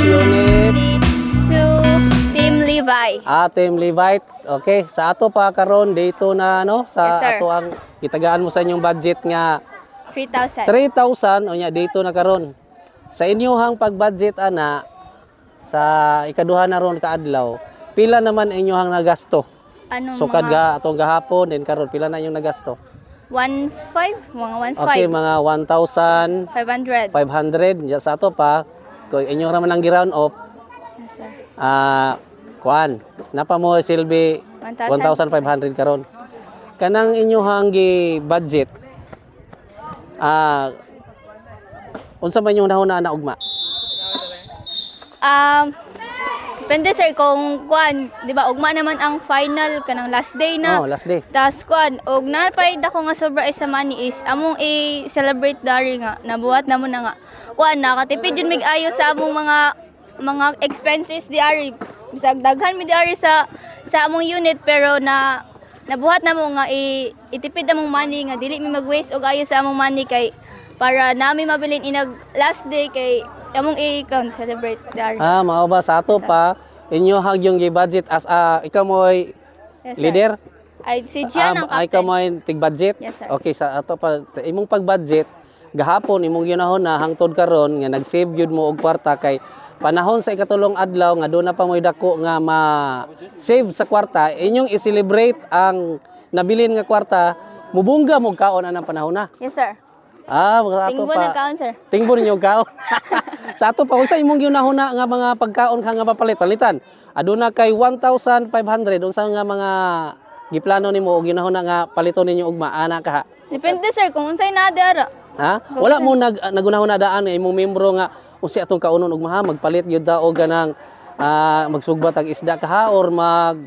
Unit 2, Team Levi. Ah, Team Levite. Okay, sa ato pa karon dito na no sa Yes, sir. ato ang gitagaan mo sa inyong budget nga 3,000. 3,000, unya dito na karon. Sa inyong pag-budget ana sa ikaduha na ron ka adlaw, pila naman inyong nagasto? Ano Sukad mga ga atong gahapon din karon, pila na inyong nagasto? 1,500, mga 1,500. Okay, mga 1,500. 500. Diya sa ato pa, kung inyong raman ang gi-round off, Yes, sir. Kuan, napa mo silbi 1,000. 1,500 karon. Kanang inyong gi budget, unsa man yung nahuna na ugma? Depende, sir, kung kuan, di ba ugma naman ang final kanang last day na. Oh, last day. Tas kuan, og napay dako nga sobra is sa money is among i-celebrate dari nga nabuhat namo na nga. Kuan, nakatipid jud mig ayo sa among mga expenses di ari. Bisag daghan mi di ari sa among unit, pero na nabuhat namo nga itipid among money nga dili mi mag-waste og ayo sa among money kay para nami mabilin inag last day kay among i-celebrate di ari. Ah, mao ba sa ato pa inyo hag yung gi-budget as a ikaw mo'y Yes, sir. leader? Ay, si Gian ang Ah, ikaw captain. mo'y tig-budget? Yes, sir. Okay, sa ato pa sa imong pag-budget gahapon imong ginahon na hangtod karon nga nag-save gyud mo og kwarta kay panahon sa ikatulong adlaw nga doon na pa mo'y dako nga ma-save sa kwarta, inyong i-celebrate ang nabilin nga kwarta, mubungga mo kaon anang panahon na. Yes, sir. Ah, mga ato Tingbo pa. ng kaon, sir. Tingbo ninyo kaon. Sa ato pa, unsa imong ginahuna nga mga pagkaon ka nga papalit palitan? Aduna kay 1,500, unsa nga mga giplano nimo o ginahuna nga paliton ninyo ugma ana ka ha? Depende, sir, kung unsay naa di ara. Ha? Wala mo nagunahuna daan nga imong membro nga unsa atong kaunon ugma ha, magpalit gyud ta og ganang magsugba tag isda ka ha or mag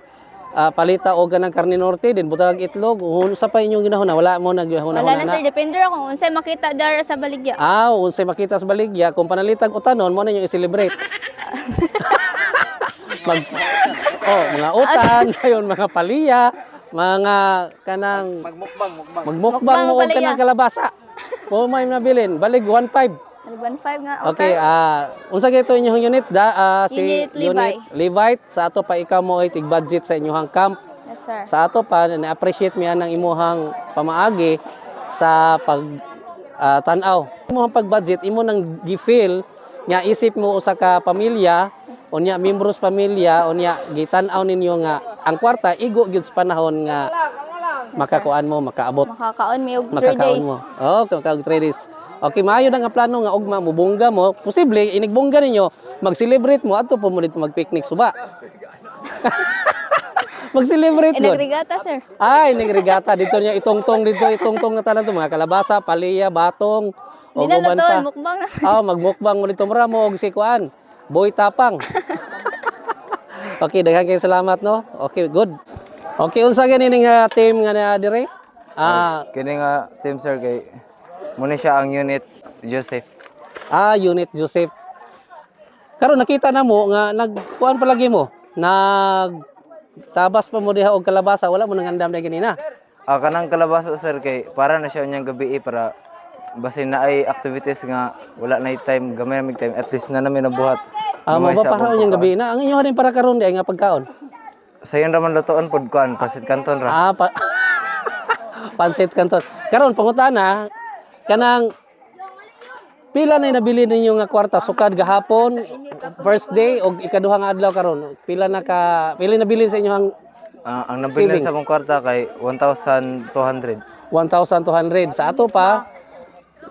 palita og ganang karne norte din butang itlog, unsa pa inyong ginahuna? Wala mo naghuna Wala na, na? sir, depende ra kung unsay makita dara sa baligya. Ah, unsay makita sa baligya, kung panalitag utanon, mo na yung i-celebrate. Oh, mga utan, kayon mga paliya, mga kanang Magmukbang, mukbang. magmukbang Mukbang mo og paliya. kanang kalabasa. Mo may nabilin, balig 1.5. Nag 1.5 nga. Okay, unsa kay ito inyong unit da si Unit Levi. Unit Levite. Sa ato pa ikaw mo ay tig-budget sa inyong camp. Yes, sir. Sa ato pa na-appreciate mi anang imuhang pamaagi sa pag tan-aw. Imuhang pag-budget imo nang gi-feel nga isip mo usa ka pamilya, unya membros pamilya, unya gitan-aw ninyo nga ang kwarta igo gyud sa panahon nga makakuan mo, makaabot. Makakaon mi og 3 Makakaon days. mo. Oh, makakaon 3 days. Okay, maayo na nga plano nga ugma mubungga mo. Posible inigbungga ninyo, mag-celebrate mo adto po mo dito mag-picnic suba. Mag-celebrate Eh, gud. nagregata, sir. Ay, nagregata dito niya itongtong dito, itongtong na tanan to mga kalabasa, paliya, batong, Di og na uban lutoon, pa. mukbang na. Oh, magmukbang mo dito mura mo og si kuan. Boy Tapang. Okay, daghan kay salamat no. Okay, good. Okay, unsa gani ning team nga na dire? Kini nga team, sir, kay muna siya ang Unit Joseph. Ah, Unit Joseph. Karon nakita na mo nga nagkuan palagi mo. Nag tabas pa mo diha og kalabasa, wala mo nangandam na ganina. Ah, kanang kalabasa, sir, kay para na siya unyang gabi eh, para basin na ay activities nga wala na time, gamay na mig time, at least na namin nabuhat. Ah, mo Gamay ba sa para akong unyang pagkaon. gabi na? Ang inyo rin para karon di ay nga pagkaon. Sayon ra man lutoon pod kuan pasit kanton ra. Ah, pansit kanton. Karon pangutana, kanang pila na nabili ninyo nga kwarta sukad gahapon, first day og ikaduha nga adlaw karon? Pila na ka pila nabili sa inyo ang Ah, ang nabilin savings? sa mong kwarta kay 1,200. 1,200. Sa ato pa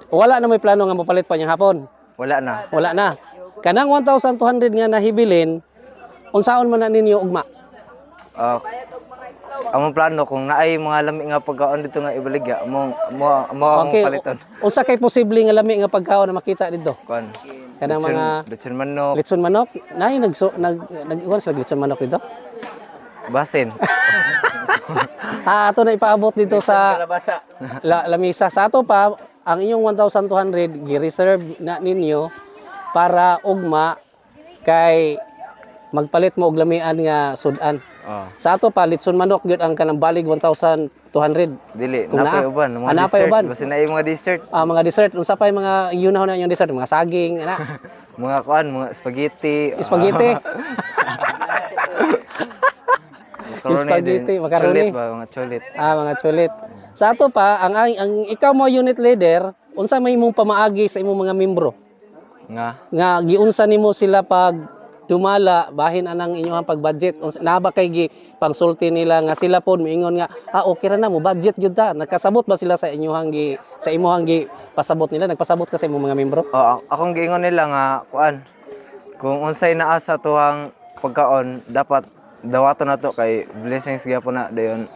wala na may plano nga mopalit pa niyang hapon? Wala na. Wala na. Kanang 1,200 nga nahibilin, unsaon man na ninyo ugma? Ah, among plano kung naay mga lami nga pagkaon dito nga ibaligya mo mo mo ang paliton. Unsa kay posible nga lami nga pagkaon na makita dito? Kuan. Kanang mga lechon manok, litson manok, nay nag nag nag kuan sila litson manok dito. Basin. Ah, ato na ipaabot dito sa lamisa. Sa ato pa, ang inyong 1,200 gi-reserve na ninyo para ugma kay magpalit mo og lamian nga sudan. Oh, Sa ato pa, litson manok gyud ang kanang balig 1,200? Dili, Kung napay naa. uban, mga Ah, napay dessert, uban. basin naay mga dessert. Ah, mga dessert, unsa pa yung mga yunahon na inyong dessert, mga saging, ana. Mga kuan, mga spaghetti. Spaghetti. Macaroni Spaghetti, din. macaroni. Chulit ba, mga chulit. Ah, mga chulit. Sa ato pa, ang ikaw mo unit leader, unsa may imong pamaagi sa imong mga membro? Nga. Nga giunsa nimo sila pag dumala bahin anang inyong pag-budget? Naa ba kay gi pangsulti nila nga sila pod miingon nga, "Ah, okay ra na mo budget gyud ta"? Nakasabot ba sila sa inyong gi sa imuhang gi pasabot nila? Nagpasabot ka sa imong mga membro? Oh, akong giingon nila nga kuan. Kung unsay naa sa tuwang pagkaon, dapat dawaton na to kay blessings gyapon na dayon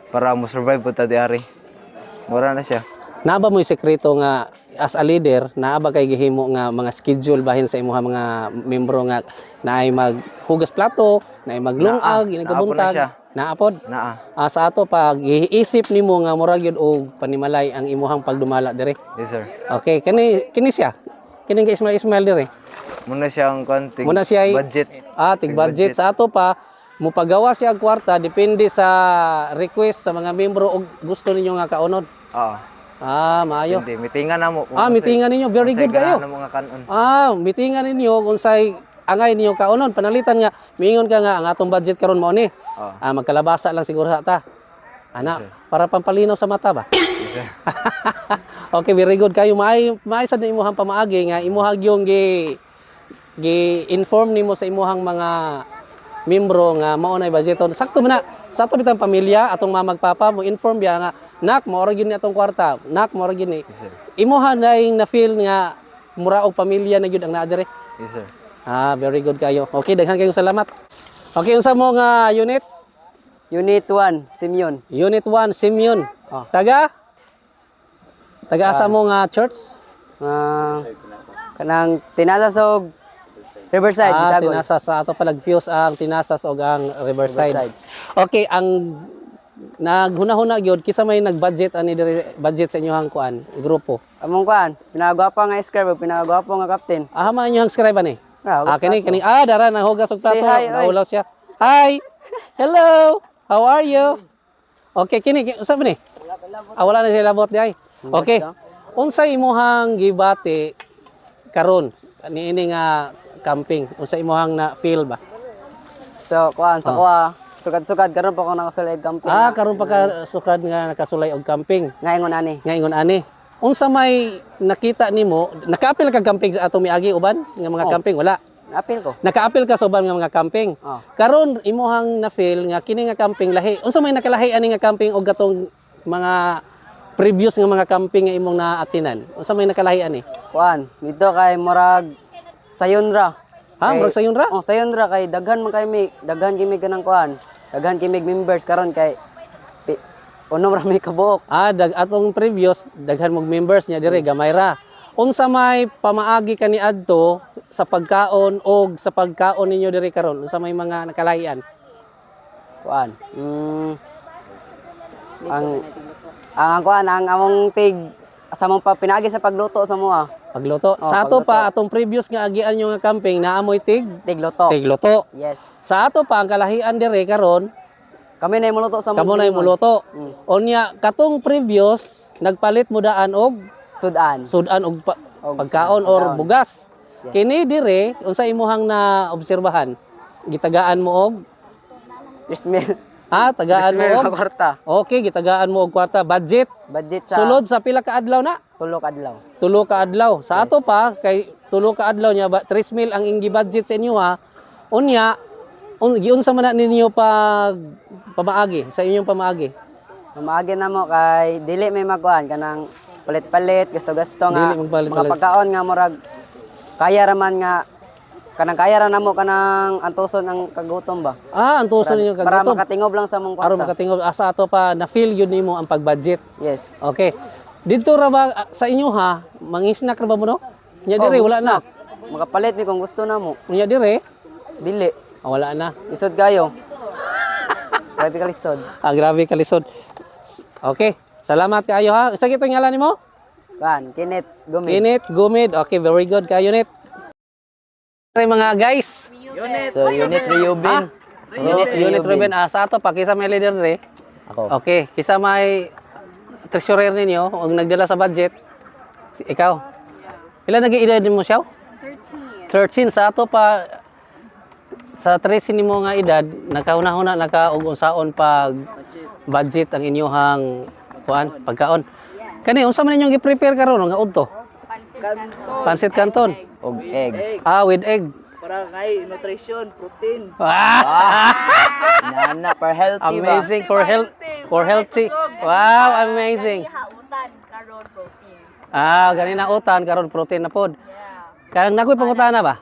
para mo survive pud ta diari. Mura na siya. Naa ba mo'y sekreto nga as a leader, naa ba kay gihimo nga mga schedule bahin sa imuha mga membro nga naay maghugas plato, naay maglungag, Naa. inagabuntag? Naa po na siya. Naa pod? Naa. Ah, sa ato pa giisip nimo nga murag yun og panimalay ang imuhang pagdumala dire? Yes, sir. Okay, kani kini siya. Kini kay Ismail Ismail dire. Muna siya ang kuan tig Muna siya ay- budget. Ah, tig budget sa ato pa mupagawa siya og kwarta depende sa request sa mga membro og gusto ninyo nga kaunod. Oo. Ah, maayo. Hindi, mitingan na mo. kung Ah, mitingan ninyo. Very unsay good kayo. ganahan na mga kanon. Ah, mitingan ninyo kung unsay angay ninyo kaunon. Panalitan nga miingon ka nga ang atong budget karon mao ni. Oo. Ah, magkalabasa lang siguro sa ta. Ana, para pampalinaw sa mata ba? Yes, sir. Okay, very good kayo. Maay maay sad na imuhang pamaagi nga imuhag yung gi gi inform nimo sa imuhang mga membro nga mao nay budgeton. Sakto man na sa ato bitang pamilya, atong mama ug papa mo inform biya nga, "Nak, mao ra gyud ni atong kwarta. Nak, mao ra gyud ni." Yes, sir. Imuha na na feel nga mura og pamilya na gyud ang naa dire. Yes, sir. Ah, very good kayo. Okay, daghan kayong salamat. Okay, unsa mo nga unit? Unit 1, Simeon. Unit 1, Simeon. Oh. Taga? Taga asa mo nga church? Kanang Tinasas og Riverside, Ah, Bisagon. Tinasas. Sa ato pala fuse ang Tinasas og ang Riverside. Riverside. Okay, ang naghuna-huna gyud kinsa may nag-budget ani diri budget sa inyohang kuan, grupo? Among kuan, pinakagwapo nga scribe, pinakagwapo nga captain. Ah, man inyohang scribe ani? Ah, Ah, kini kini ah dara nahugas og plato. Say hi, oy. Naulaw siya. Hi. Hello. How are you? Okay, kini unsa man ni? Ah, wala na siya labot di ay. Okay. Unsay imuhang gibati karon niini nga camping? Unsa imuhang na feel ba? So, kuan sa kuha, sukad-sukad karon pa ko nakasulay og camping. Ah, karon pa ka sukad nga nakasulay og camping. Nga ingon ani. Nga ingon ani. Unsa may nakita nimo, nakaapil ka camping sa atong miagi uban nga mga Oh. camping wala? Apil ko. Nakaapil ka sa uban nga mga camping. Oh. Karon imuhang na feel nga kini nga camping lahi. Unsa may nakalahi ani nga camping og katong mga previous nga mga camping nga imong naatinan? Unsa may nakalahi ani? Kuan, dito kay murag sayon ra. Ha, murag sayon ra? Oh, sayon ra kay daghan man kay mi, daghan kami kanang kuan. Daghan kami members karon kay unom ra mi kabuok. Ah, dag atong previous daghan mog members niya dire gamay ra. Unsa may pamaagi kani adto sa pagkaon og sa pagkaon ninyo diri karon? Unsa may mga nakalahian? Kuan. Ang ang kuan ang among tig sa among pa, pinagi sa pagluto sa mua. Pagluto. Oh, Sa ato pagluto. pa atong previous nga agian nyo nga camping naamoy tig Tigluto. tigluto. Yes. Sa ato pa ang kalahian dire karon, Kami na muluto sa among kamo na gilingon. muluto. Unya katong previous nagpalit mo daan og Sudan. sudan og Og pagkaon or pagkaon. bugas. Yes. Kini dire unsa imuhang na obserbahan? Gitagaan mo og Trismil. ah tagaan mo Trismil og nga kwarta. Okay, gitagaan mo og kwarta budget. Budget sa Sulod sa pila ka adlaw na? tulo ka adlaw. Tulo ka adlaw. Sa ato pa kay tulo ka adlaw niya ba 3,000 ang inggi budget sa inyo ha. Unya giunsa man na ninyo pag pamaagi sa inyong pamaagi? Mamaagi na mo kay dili may magkuan kanang palit-palit, gasto-gasto nga Dili magpalit-palit. mga pagkaon nga murag kaya ra man nga kanang kaya ra namo kanang antuson ang kagutom ba. Ah, antuson ninyo Para kagutom. makatingob lang sa among kwarta. Aron makatingob asa ato pa na feel yun nimo ang pag-budget. Yes. Okay. Dito ra ba ah, sa inyo ha, mangisnak ra ba mo no? Nya Oh, dire wala na. snack. Makapalit mi kung gusto na mo. Unya dire, Dili. ah, wala na. Lisod kayo. Grabe ka lisod. Ah, grabe kalisod. Okay. Salamat kaayo ha. Sa kitong ngalan nimo? Kan, Kenneth Gomez. Kenneth Gumid. Okay, very good kayo net. Mga guys. So, unit Reuben. Unit, unit Ruben. Ah, sa ato pa kisa may leader dire. Ako. Okay, kisa may treasurer ninyo og nagdala sa budget. Ikaw. Ilan nag edad mo siya? 13 sa ato pa, sa 13 nimo nga edad, nakahuna-huna na ka og unsaon pag budget ang inyuhang kuan pagkaon. Kani unsa man inyong gi-prepare karon nga udto? Pansit canton. Og egg. Ah, with egg. Para kay nutrition, protein. Ah! Nana, for healthy ba? Amazing for health, for healthy. Wow, amazing. Utan karon protein. Ah, ganina utan karon protein na pod. Kaya nakoy pangutana ba?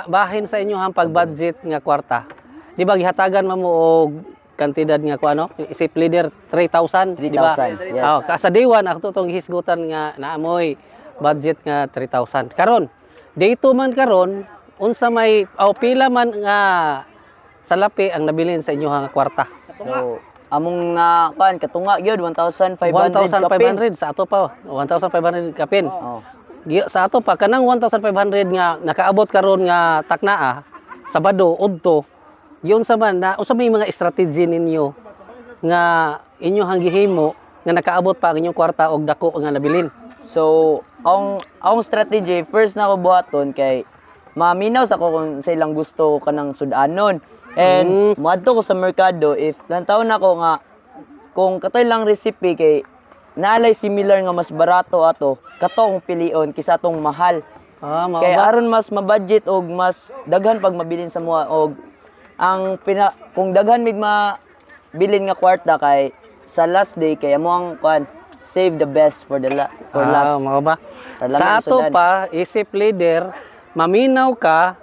Bahin sa inyo ang pag-budget nga kwarta. Di ba gihatagan man mo og kantidad nga kuano? Isip leader 3,000, di ba? 3,000, yes. Oh, sa day one ako tong gihisgutan nga naamoy budget nga 3,000. Karon, day 2 man karon, unsa may aw pila man nga salapi ang nabilin sa inyo nga kwarta? So, among na kuan katunga gyud 1,500 kapin. 1,500 sa ato pa, 1,500 kapin. Oh. Sa ato pa kanang 1,500 nga nakaabot karon nga taknaa, Sabado udto, yun sa man na unsa may mga strategy ninyo nga inyo gihimo nga nakaabot pa ang inyong kwarta og dako nga nabilin? So, ang strategy first na ko buhaton kay maminaw sa ko kung sa ilang gusto kanang sudanon. And moadto ko sa merkado if lantaw na ko nga kung katoy lang recipe kay naalay similar nga mas barato ato kato akong pilion kaysa atong mahal. Ah, mao Kay ba? aron mas mabudget og mas daghan pag mabilin sa mua og ang pina, kung daghan mig mabilin nga kwarta kay sa last day kay amo ang kuan save the best for the for Ah, last. mao ba? Para Sa lang ato sudan. pa, isip leader, maminaw ka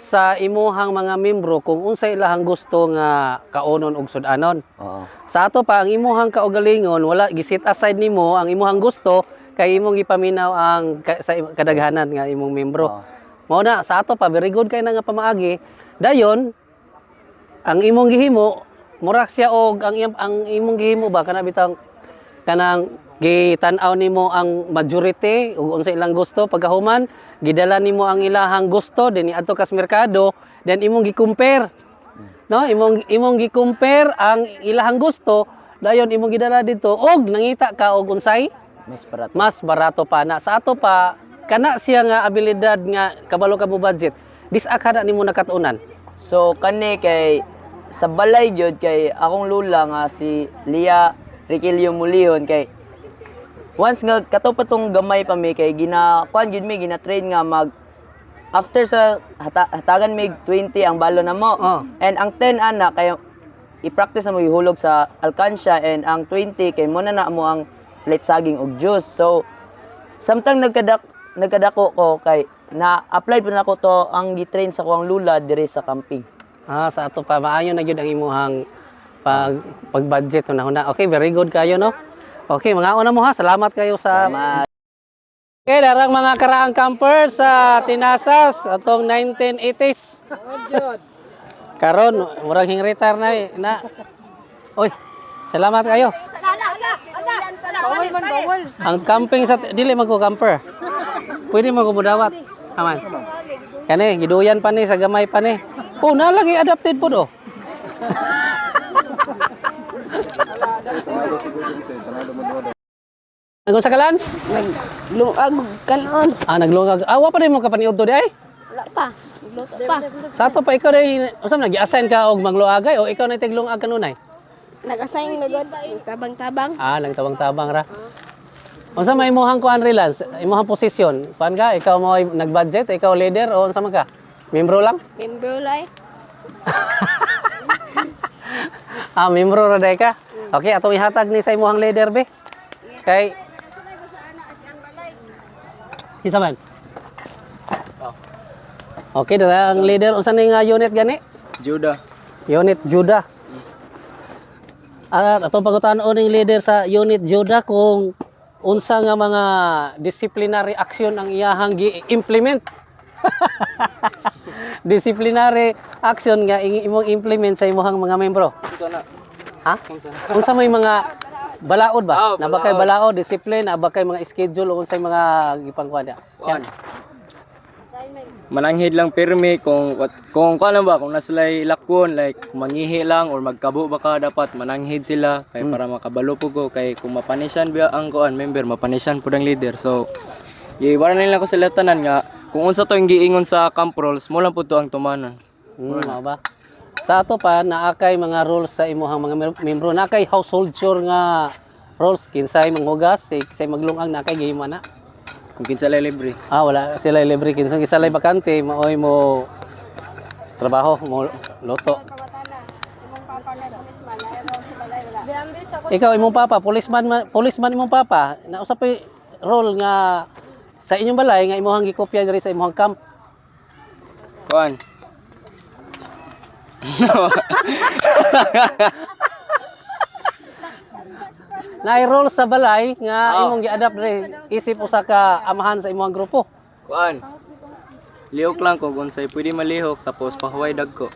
sa imuhang mga membro kung unsa ilahang gusto nga kaonon og sudanon. Oo. Sa ato pa, ang imuhang kaugalingon, wala gisit aside nimo ang imuhang gusto kay imong gipaminaw ang kadaghanan nga imong membro. Oo. Mao na sa ato pa, very good kay na nga pamaagi. Dayon ang imong gihimo murag siya og ang imong gihimo ba kana bitang kanang gitan-aw nimo ang majority ug unsa ilang gusto, pagkahuman gidala nimo ang ilahang gusto dinhi adto kas merkado, then imong gi-compare, no, imong gi-compare ang ilahang gusto, dayon imong gidala dito og nangita ka og unsay Mas barato. mas barato pa na. Sa ato pa, kana siya nga abilidad nga kabalo ka mo budget, disakha na nimo nakatunan? So kani kay sa balay gyud kay akong lula nga si Lia Riquilio Mulihon kay once nga kato pa tong gamay pa mi kay gina kuan gyud mi gina train nga mag after sa hatagan mig 20 ang balon na mo. Oh. And ang 10 ana kay i-practice na mo ihulog sa alkansya and ang 20 kay mo na na mo ang plate saging og juice. So samtang nagkadako ko kay na-apply pa nako to ang gi-train sa kuang lula diri sa camping. Ah, sa ato pa, maayo na gyud ang imuhang pag budget na huna. Okay, very good kayo, no? Okay, mga una mo ha. Salamat kayo sa Salamat. Okay, darang mga karaang campers sa Tinasas atong 1980s. Karon, murag hing retire na eh, na. Oy, salamat kayo. Bawal man, bawal. Ang camping sa dili man ko camper. Pwede man ko mudawat. Aman. Kani giduyan pa ni sa gamay pa ni. Oh, nalagi adapted po do. Nagong sa kalans? Naglungag kanon. Ah, naglungag. Ah, wa pa rin mo kapaniod do di ay. Wala pa. Nagluto pa. Sa ato pa ikaw rin, unsa man nag-assign ka og mangluagay o ikaw na tiglungag kanunay? Nag-assign na god. Tabang-tabang. Ah, nagtabang-tabang ra. Unsa may imong kuan, Relance? Imong posisyon? Kuan ka, ikaw mo ay nag-budget, ikaw leader o unsa man ka? Membro lang? Member lai. Ah, membro ra day ka. Okay, atong ihatag ni sa imong leader be. Kay Kinsa man? Okay, dara ang leader, unsa ni nga unit gani? Judah. Unit Judah. At atong pagkutan-on ning leader sa unit Judah kung unsa nga mga disciplinary action ang iyahang gi-implement. Disciplinary action nga imong implement sa imong mga membro. Ha? Unsa may mga balaod ba? Ah, Na ba kay balaod, discipline, na ba kay mga schedule o unsay mga gipangkuan niya? Yan. Mananghid lang pirmi kung kuan ba kung nasilay lakwon, like mangihi lang or magkabo ba ka, dapat mananghid sila kay para makabalo po ko kay kung mapanisyan ba ang kuan member, mapanisyan pud ang leader. So iwaran nila ko sila tanan nga Kung unsa to ang giingon sa camp rules, mo lang pud to ang tumanan. Mao ba? Sa ato pa naa kay mga rules sa imuhang mga membro, naa kay household chore nga rules, kinsay manghugas, kinsay maglungag, naa kay gihimo na. Kung kinsa lay libre. Ah, wala sila libre, kinsay kinsa lay bakante, maoy mo trabaho, mo luto. Ikaw imong papa, policeman policeman imong papa. Nausa pa role nga sa inyong balay nga imuhang gikopya diri sa imuhang camp. Kuan. Naay role sa balay nga imong gi-adapt diri isip usa ka amahan sa imuhang grupo. Kuan. Lihok lang ko kung unsay pwede malihok tapos pahuway dagko.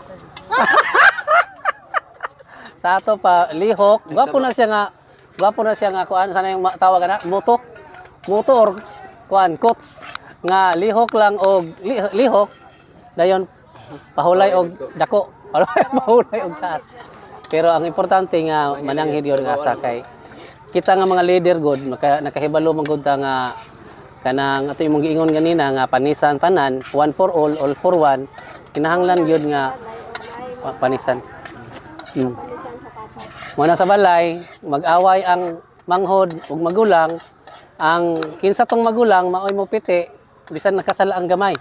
Sa ato pa lihok, gwapo na siya nga kuan sana yung tawag ana moto. Moto or kuan coach nga lihok lang og lihok dayon pahulay og dako. Pahulay og taas. Pero ang importante nga mananghid yun nga sa kay kita nga mga leader god nakahibalo man gud ta nga kanang ato imong giingon ganina nga panisan tanan, one for all, all for one, kinahanglan gyud nga panisan. Muna sa balay, mag-away ang manghod ug magulang, ang kinsa tong magulang maoy mo piti bisan nakasala ang gamay.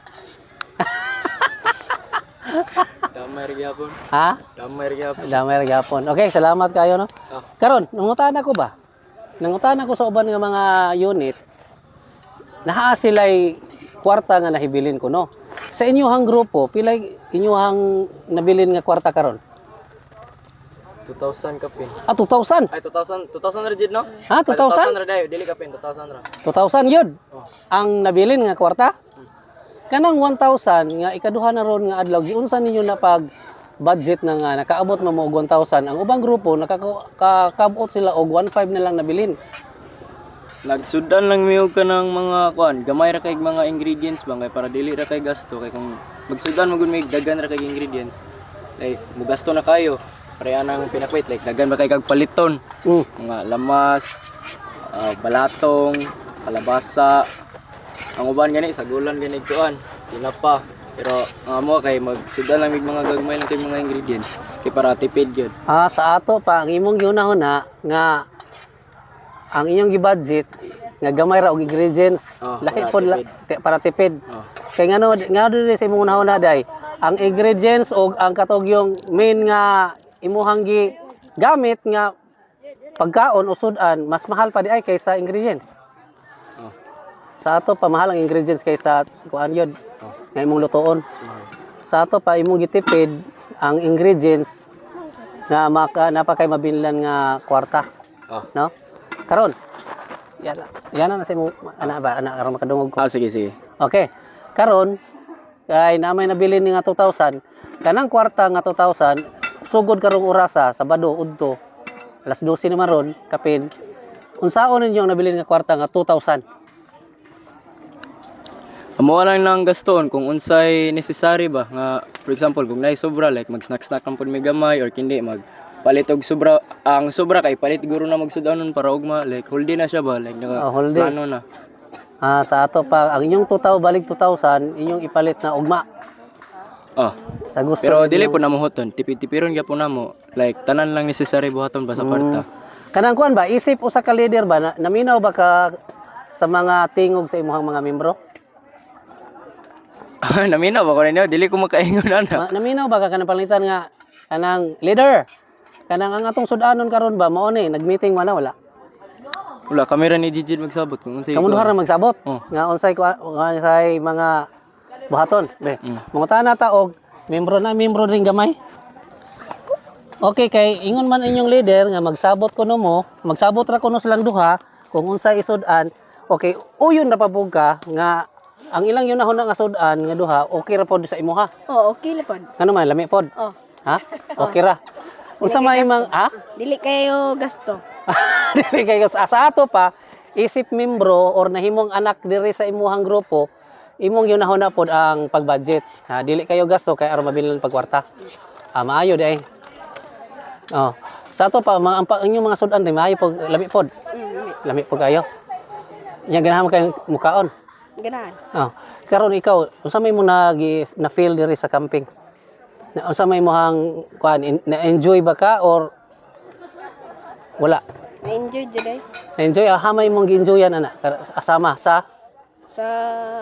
Damay ra gyapon. Ha? Damay ra gyapon. Damay ra gyapon. Okay, salamat kayo, no. Ah. Karon, nangutan ako ba? Nangutan ako sa uban nga mga unit. Naa sila'y kwarta nga nahibilin ko, no. Sa inyuhang grupo, pilay inyuhang nabilin nga kwarta karon? 2,000 kapin. Ah, 2,000. Ay 2,000, 2,000 ra jud no? Ha, Ay, 2,000? 2,000 ra dayo, dili kapin 2,000 ra. 2,000 yun. Oh. Ang nabilin nga kwarta. Kanang 1,000 nga ikaduha na ron nga adlaw giunsa ninyo na pag budget na nga nakaabot mo og 1,000, ang ubang grupo nakakabot sila og 1,500 na lang nabilin. Nagsudan lang mi og kanang mga kuan, gamay ra kay mga ingredients ba kay para dili ra kay gasto kay kung magsudan mo gud may daghan ra kay ingredients. Like mugasto na kayo. Pareha nang pinakwit like daghan ba kay kag paliton, mga lamas, balatong, kalabasa. Ang uban gani sagulan gani kuan, tinapa. Pero ang amo kay magsudan lang mig mga gagmay lang kay mga ingredients kay para tipid gyud. Ah, sa ato pa ang imong gihunahuna nga ang inyong gi-budget nga gamay ra og ingredients, Oh, lahi para pod tipid. para tipid. Oh. Kay ngano ngano diri sa imong hunahuna day, ang ingredients og ang katog yung main nga imuhang gi gamit nga pagkaon o sudan mas mahal pa di ay kaysa ingredients. Oh. Sa ato pa mahal ang ingredients kaysa kuan yun Oh. nga imong lutoon. Sa ato pa imong gitipid ang ingredients nga maka napakay mabinlan nga kwarta, Oh. no? Karon. Yan, yan na sa imong ana ba ana karon makadungog ko. Ah, sige sige. Okay. Karon kay namay nabilin ni nga 2,000, kanang kwarta nga 2,000 sugod karong orasa, Sabado udto alas 12 naman ron kapin. Unsaon ninyo ang nabilin nga kwarta nga 2,000? Amo lang nang gaston kung unsay necessary ba nga for example kung naay sobra like mag snack snack lang pud may gamay or kindi mag palit og sobra, ang sobra kay palit guro na magsudanon para ugma like whole day na siya ba like naka Oh, whole day. plano na. Ah, sa ato pa ang inyong 2,000 balik 2,000 inyong ipalit na ugma Oh. sa gusto Pero ninyo. dili po na mohuton, tipid-tipiron gyapon namo like tanan lang necessary buhaton ba sa kwarta. Kanang kuan ba isip usa ka leader ba na, naminaw ba ka sa mga tingog sa imuhang mga membro? Naminaw ba ko ninyo? Dili ko makaingon ana. Naminaw ba ka kanang palitan nga kanang leader? Kanang ang atong sudanon karon ba mao ni nagmeeting man na wala? Wala kami ra ni Gigi magsabot kung unsay Kamo duha ra magsabot. Oh. Nga unsay nga unsay mga buhaton. Be. Mangutana ta og membro na membro ring gamay. Okay kay ingon man inyong leader nga magsabot kuno mo, magsabot ra kuno silang duha kung unsay isud-an. Okay, uyon ra pa pud ka nga ang ilang yun nga sud-an nga duha, okay ra pod sa imuha. Oh, okay la pod. Ngano man lami pod? Oh. Ha? Okay ra. Unsa may mang ha? Dili kayo gasto. Dili kayo sa ato pa isip membro or nahimong anak diri sa imuhang grupo, imong yunahon na pod ang pag-budget. Ha, dili kayo gasto kay aron mabilin pagkwarta. Ah, maayo di ay. Oh. Sa ato pa mga ang, inyong mga sudan di maayo pog lami pod. Lami pod kayo. Nya ganahan mo kayo mukaon. Ganahan. Oh. Karon ikaw, unsa may mo na feel diri sa camping? Na unsa may mohang kuan, na-enjoy ba ka or wala? Na-enjoy jud ay. Na-enjoy ah, hamay mong gi-enjoyan ana asama sa Sa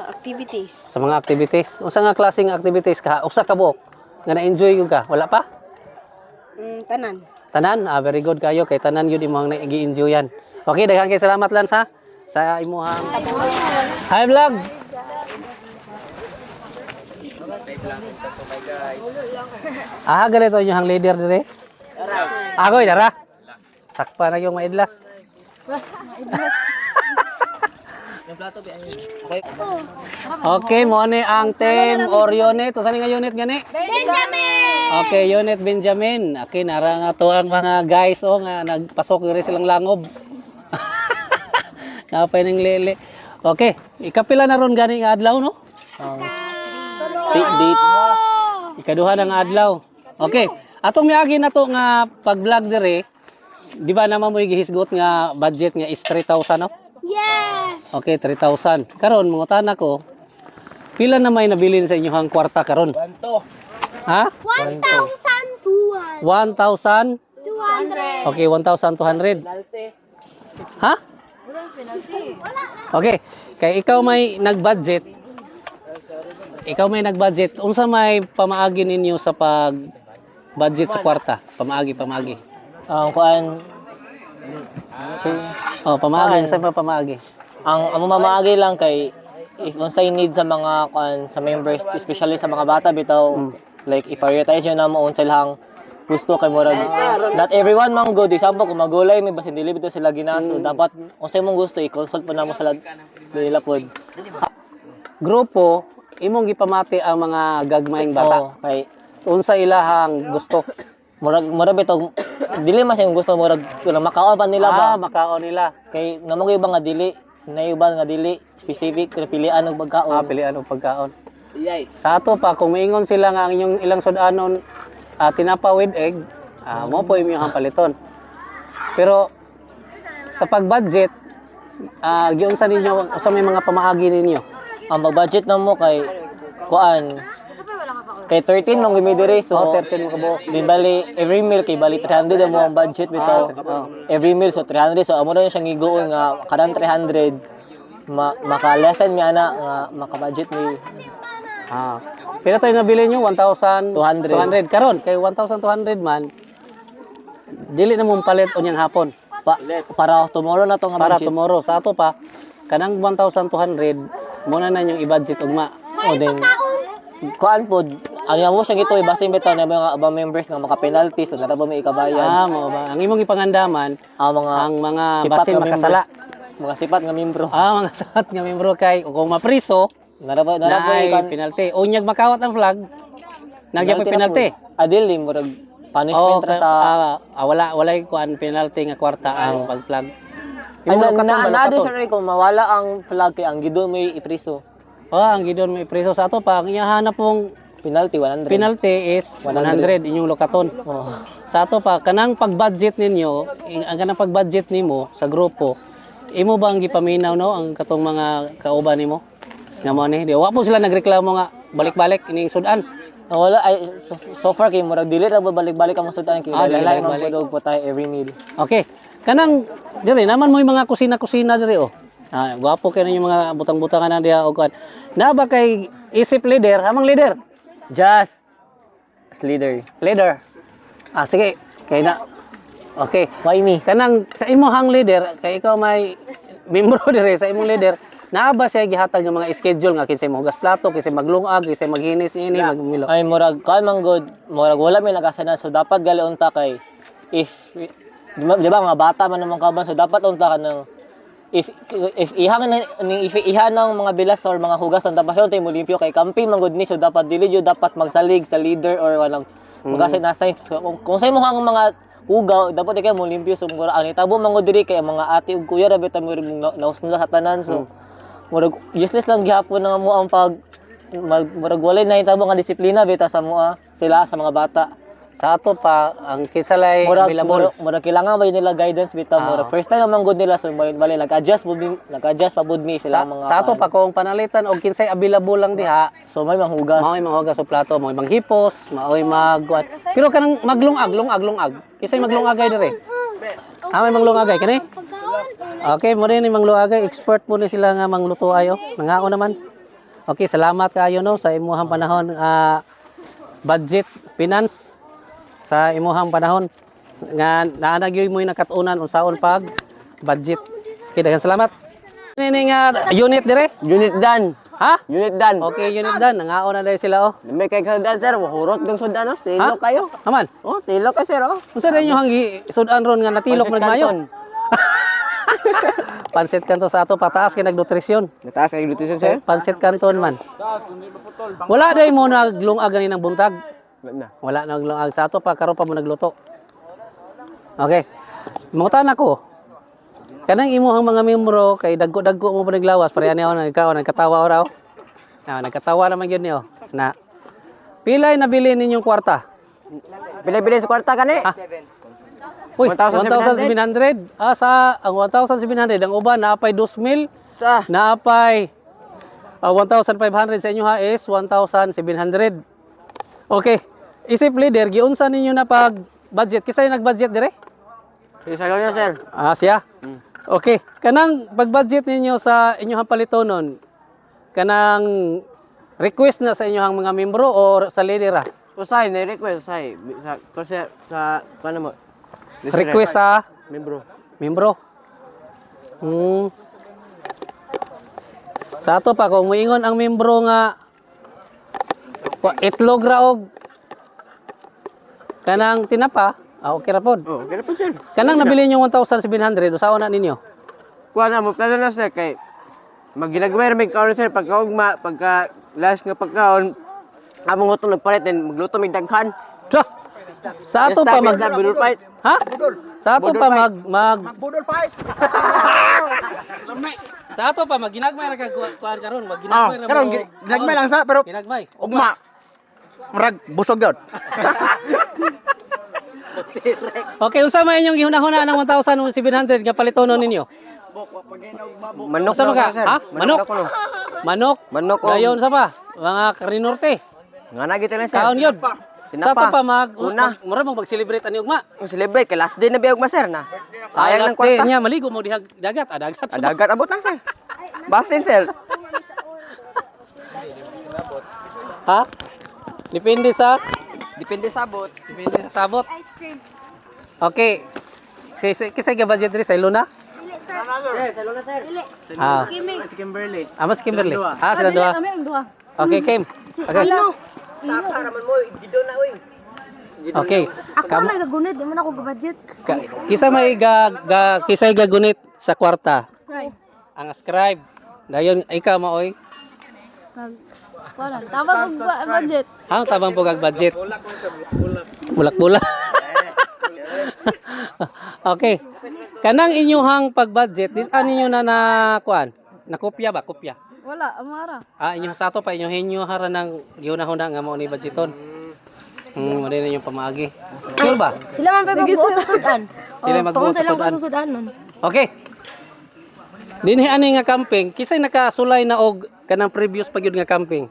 activities. sa mga activities. Unsa nga klaseng activities ka? Usa ka buok nga na-enjoy gyud ka? Wala pa? Tanan. Tanan, ah, very good kayo kay tanan gyud imong gi-enjoyan. Okay, daghan kay salamat lan sa imuhang Hi vlog. Ah, ganito inyong leader dire. Agoy dara. Sakpa na yung maidlas. Okay, mo ni ang team or unit. Usa ni nga unit gani? Benjamin! Okay, unit Benjamin. Okay, nara nga to ang mga guys oh nga nagpasok diri silang langob. Napay ning lele. Okay, ikapila na ron gani nga adlaw, no? Date. Ikaduha na nga adlaw. Okay, atong miagi na to nga pag-vlog diri. Di ba naman mo gihisgot nga budget nga is 3,000, no? Yes! Okay, 3,000. Karon mangutan ako. Pila na may nabilin sa inyong kwarta karon? Ha? 1,200. 1,000? 200. Okay, 1,200. Ha? Okay, kay ikaw may nag-budget. Ikaw may nag-budget. Unsa may pamaagi ninyo sa pag budget sa kwarta? Pamaagi, pamaagi. Ang kuan si Oh, pamaagi, unsa pa pamaagi? ang amo mamaagi lang kay if unsay need sa mga kuan sa members, especially sa mga bata bitaw, like i-prioritize yun namo unsay lang gusto kay murag not everyone man good. Example, kung magulay may basin dili bitaw sila gina, so dapat unsay mong gusto i-consult po namo sa nila pod. Grupo, imong gipamati ang mga gagmayng bata. Oh, kay Unsa ilahang gusto? Murag murag bitaw dili man sa imong gusto, murag kulang makaon pa nila ba. Ah, makaon nila. Kay namo iba nga dili na iba nga dili specific kung pilian og pagkaon. Ah, pilian og pagkaon. Sa ato pa, kung miingon sila nga ang inyong ilang sudanon, tinapa with egg, mo po inyong paliton. Pero sa pag-budget, giunsa ninyo sa may mga pamaagi ninyo? Ang mag-budget na mo kay kuan kay 13 mong gumi diri, so Oh, 13 mo kabuok. Di bali every meal kay bali 300 ang mo ang budget bitaw. Every meal so 300, so amo na siyang gigoon nga karan 300 ma maka-lessen mi ana nga maka-budget mi. Ah. Pila tayo nabili nyo? 1,200. 200. Karon kay 1,200 man, dili na mong palit unyang hapon. Para tomorrow na to nga Para budget. tomorrow. Sa ato pa, kanang 1,200, muna na inyong i-budget ugma. O then kuan pod ang amo siyang ito basin bitaw na mga abang members nga maka penalty, so nara ba may ikabayan. Ah, mo ba? Ang imong ipangandaman, Ang mga ang mga sipat basin nga membro. makasala. Mga sipat nga membro. Ah, mga sapat nga membro kay kung mapriso, Nara ba naay ikan penalty. Unyag makawat ang flag, nagya penalty. Adili murag punishment Oh, ra sa wala walay kuan penalty nga kwarta ang pag-flag. Ay, Imong na, lukatan na, ba na, sa to? sir, kung mawala ang flag kay ang gidon may ipriso. Oh, ang gidon may preso sa ato pa ang iyahanap pong Penalty 100. penalty is 100 inyong lokaton. Oh. Sa ato pa kanang pag-budget ninyo, ang kanang pag-budget nimo sa grupo, imo ba ang gipaminaw no ang katong mga kauban nimo? Nga mo ni, di wa po sila nagreklamo nga balik-balik ining sudan. Ah, wala ay so far kay murag dili ra ba balik-balik ang sudan kay Ah, dili lahi man balik-balik. pud og putay every meal. Okay. Kanang dire naman mo yung mga kusina-kusina dire oh. Ah, gwapo kay ninyo mga butang-butangan na diha og kuan. Na ba kay isip leader, hamang leader? Just as leader. Leader. Ah, sige. Kay na. Okay. Why me? Kanang sa imong leader, kay ikaw may membro dire sa imong leader, naa ba siya gihatag ng mga schedule nga kinsay mohugas plato, kinsay maglungag, kinsay maghinis niini, magmilo? Ay murag kuan man good, murag wala may nagasanan, so dapat gali unta kay if di ba mga bata man naman kaban, so dapat unta ka ng if iha na ning if iha ng mga bilas or mga hugasan dapat siya mo limpyo kay kampi man gud ni, so dapat dili jud dapat magsalig sa leader or walang magasin na sign. So, kung sa imo ang mga hugaw dapat kay mo limpyo, so mura ang itabo man gud diri kay ang mga ate ug kuya ra bitaw murag nausnula sa tanan, so murag useless lang gihapon nga mo ang pag murag walay nahitabo nga disiplina bitaw sa mua sila sa mga bata. Sa ato pa ang kisalay Murag available. murag kailangan ba yun nila guidance bitaw, murag first time naman gud nila, so bali nag-adjust pa bud mi sila Sa, mga sa ato pa kung panalitan og kinsay available lang diha, so may manghugas. mao'y manghugas og plato, mao'y manghipos, mao'y mag, pero kanang maglungag, lungag, lungag. Kinsay maglungagay dire? Ah, may manglungagay kani? Okay, mo rin ni manglungagay, expert mo ni sila nga mangluto ayo. Nangao naman. Okay, salamat kayo no sa imuhang panahon, budget finance sa imuhang panahon nga naa na gyud mo'y nakatunan unsaon pag budget. Okay, daghang salamat. Nini nga unit dire? Unit dan. Ha? Unit dan. Okay, unit dan. Nangao na dahil sila oh. May kay sudan sir, hurot ng sudan oh. Tilok kayo. Aman, Oh, tilok ka sir oh. unsa na inyo hanggi sudan ron nga natilok Pansit nagmayo? Canton. Pansit kanto sa ato pataas kay nagnutrisyon. Nataas kay nutrition sir. Pansit kanton man. Wala day mo naglungag gani ng buntag. Na. Wala naglungag sa ato pa karon pa mo nagluto. Okay. Mangutan ako. Kanang imuhang mga membro kay dagko-dagko mo pa naglawas pareha niya na ikaw nagkatawa raw. Ah, nagkatawa naman gyud niyo na pilay nabili ninyong kwarta? Pila-pila sa kwarta kani? Uy, 1,700. 1,700. Ah, sa ang 1,700 ang uban naapay 2,000, Sa naapay 1,500 sa inyo ha is 1,700. Okay. Isip leader, giunsa ninyo na pag budget? Kisay nag-budget dire? Sa niya sir. Ah, siya. Okay. Kanang pag-budget ninyo sa inyong palitonon, kanang request na sa inyong mga membro or sa leader ah? Usay na request usay sa kasi sa paano mo? Request sa Membro. membro. Sa ato pa kung moingon ang membro nga itlog ra og kanang tinapa, okay ra pod. Oh, okay na po sir. Kanang nabili niyo 1,700, usaon na ninyo? Kuha na mo plano na sir kay magginagmay ra may kaon sir pagka ugma, pagka last nga pagkaon among hutong nagpalit then magluto mig daghan. Tsa! Sa ato pa mag budol fight. Ha? Sa ato pa mag mag Budol fight. Sa ato pa magginagmay ra kag kuan karon, magginagmay ra. Karon ginagmay lang sa pero ginagmay. ugma. Murag busog gyud. Okay, unsa may inyong gihunahuna ng 1,700 nga palitonon ninyo? Manok Unsa man na ka? ko, sir. Ha? Manok. Na ko, no. Manok. Manok og- Dayon sa pa, mga Karinorte. Nga na gito lang sir. Kaon yun. Sa Tinapa. ato pa mag, Una. mag mura mo mag-celebrate ani ugma. Ang celebrate kay last day na biyog ma sir na. Sayang Ah, ng last day kwarta. niya maligo mo dihag dagat, dagat. Ah, dagat abot lang sir. Basin sir. Ha? Depende sa Depende sa abot. Depende sa sabot. Okay. Si kisay ga budget diri sa Ilona? Ah. Si Kimberly. Ah, mas Kimberly. Ah, sila duha. Kami ang duha. Okay, Kim. Okay. Gidon na oy. Okay. Ako Kam- may gagunit, di man ako budget. Kisa may ga, ga kisay gagunit sa kwarta. Right. Ang scribe. Dayon ikaw maoy. Wala, tawag og budget. Ah, tabang po kag budget. Bulak-bulak. Okay. Kanang inyuhang pag-budget, this ano ninyo na na kuan? Nakopya ba? Kopya. Wala, amara. Ah, inyo sa ato pa inyo hinyo hara ng gihunahuna nga mao ni budgeton. Mo din inyong pamaagi. Sure ba? Sila man pa magbuot sa sudan. Sila magbuot sa sudan. sa sudan nun. Okay. Dinhi ani nga camping, kisay nakasulay na og kanang previous pa gyud nga camping.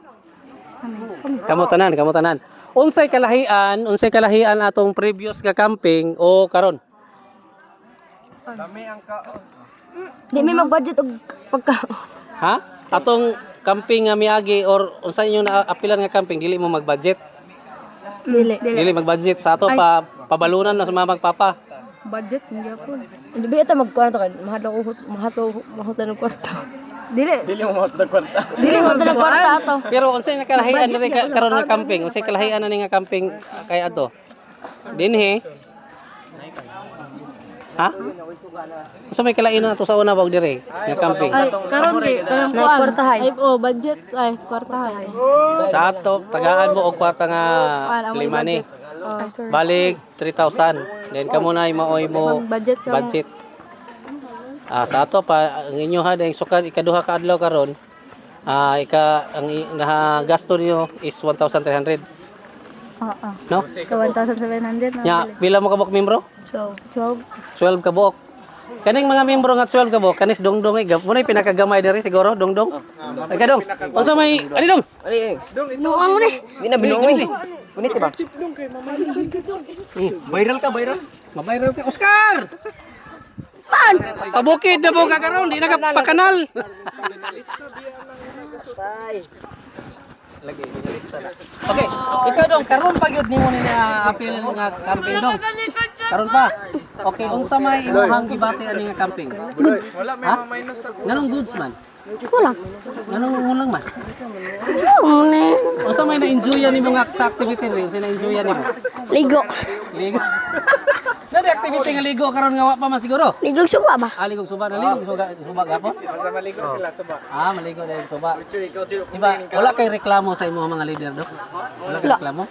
Kamo tanan, kamo tanan. Unsay kalahian atong previous nga camping o karon? Di may mag-budget og pagkaon. Ha? Atong camping nga miagi or unsa inyong naapilan nga camping dili mo mag-budget? Dili. Dili mag-budget sa ato pa pabalunan na sa mga magpapa. Budget hindi ako. Hindi ba ito magkuhan to kay mahato mahato mahato ng kwarta. Dili. Dili mo mahato ng kwarta. Dili mo ng kwarta ato. Pero unsay nakalahian diri karon nga camping? Unsay kalahian ani nga camping kay ato? Dinhi. Ha? Unsa may kalainan ato sa una ba og diri nga camping? Ay, karon di kanang Nay, kuan. kwartahay. Ay, oh, budget ay kwartahay. Sa ato tagaan mo og kwarta nga Kuan, amoy lima ni. budget. Oh, Balik 3,000. Then kamo na maoy mo budget ka mo. budget. Ah, sa ato pa ang inyo ha dahil sukad ikaduha ka adlaw karon. Ah, ika ang nahagasto niyo is 1,300. Oo. No? So 1,700 na. Nya, pila mo kabuk membro? 12. 12. 12 ka buok. Kaning mga membro nga 12 ka buok, kanis dongdong eh. Muna yung pinakagamay diri siguro, dongdong. Ay kadong. Unsa may ani dong? Nuang mo ni. Di na binuong eh. Punit ba? Viral ka, viral. Ma-viral ka. Oscar! Man! Pabukid na po ka karon, di na ka pakanal. Okay, ikaw dong, karon pa gyud nimo ni na apil nga camping dong. Karon pa. Okay, unsa may imong gibati ani nga camping? Goods. Ha? Nganong goods man? Kulang. Nganong ngulang man? Kulang ni. Unsa may na-enjoy nimo nga sa activity rin? Unsa na-enjoy nimo? Ligo. Ligo. Nadi activity nga ligo karon nga wa pa man siguro. Ligo suba ba? Ah, ligog suba na ligog suba suba gapon. Basta maligo sila suba. Ah, maligo dahil suba. Diba, wala kay reklamo sa imong mga leader do? Wala kay reklamo?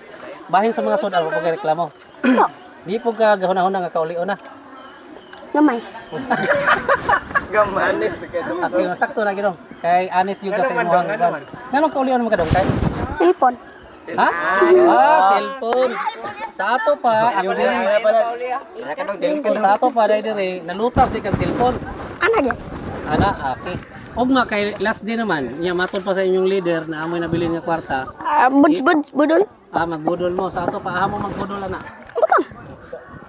Bahin sa mga sudal, wala kay reklamo. Wala. Di po ka gahuna-huna nga kaulion na. Gamay. Okay, sakto na gino. Kay honest yun ka sa imong kuan. Nganong kaulion mo ka dong kay? Cellphone. Ha? Ah, cellphone. Sa ato pa, ako diri. Sa ato pa dai diri, nalutas di kang cellphone. Ana gyud. Ana, okay. Og nga kay last day naman, niya matod pa sa inyong leader na amoy nabilin nga kwarta. Ah, buds buds budol. Ah, magbudol mo. Sa ato pa, aha mo magbudol ana. Butang.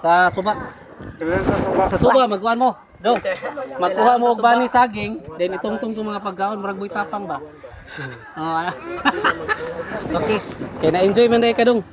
Sa suba. Sa suba, magkuhan mo. Do. Magkuha mo og bani saging, then itungtong tong mga pagkaon, murag buy tapang ba. Oh, ah. Okay. Kay na-enjoy man dai ka dong.